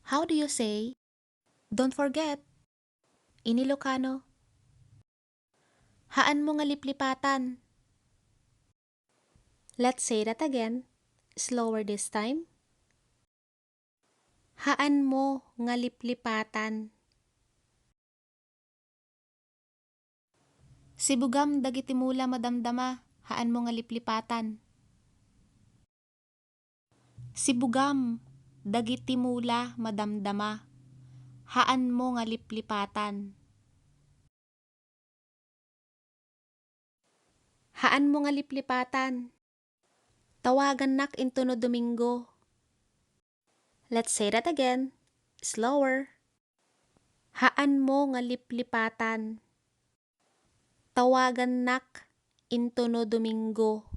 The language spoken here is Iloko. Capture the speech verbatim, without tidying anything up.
How do you say, "Don't forget"? In Ilocano, haanmo nga liplipatan. Let's say that again, slower this time. Haanmo nga liplipatan. Sibugam dagiti mula madamdama, haanmo nga liplipatan. Sibugam dagiti mula madamdama, haanmo nga liplipatan. Haanmo nga liplipatan. Tawagannak intono Domingo. Let's say that again, slower. Haanmo nga liplipatan. Tawagannak intono Domingo.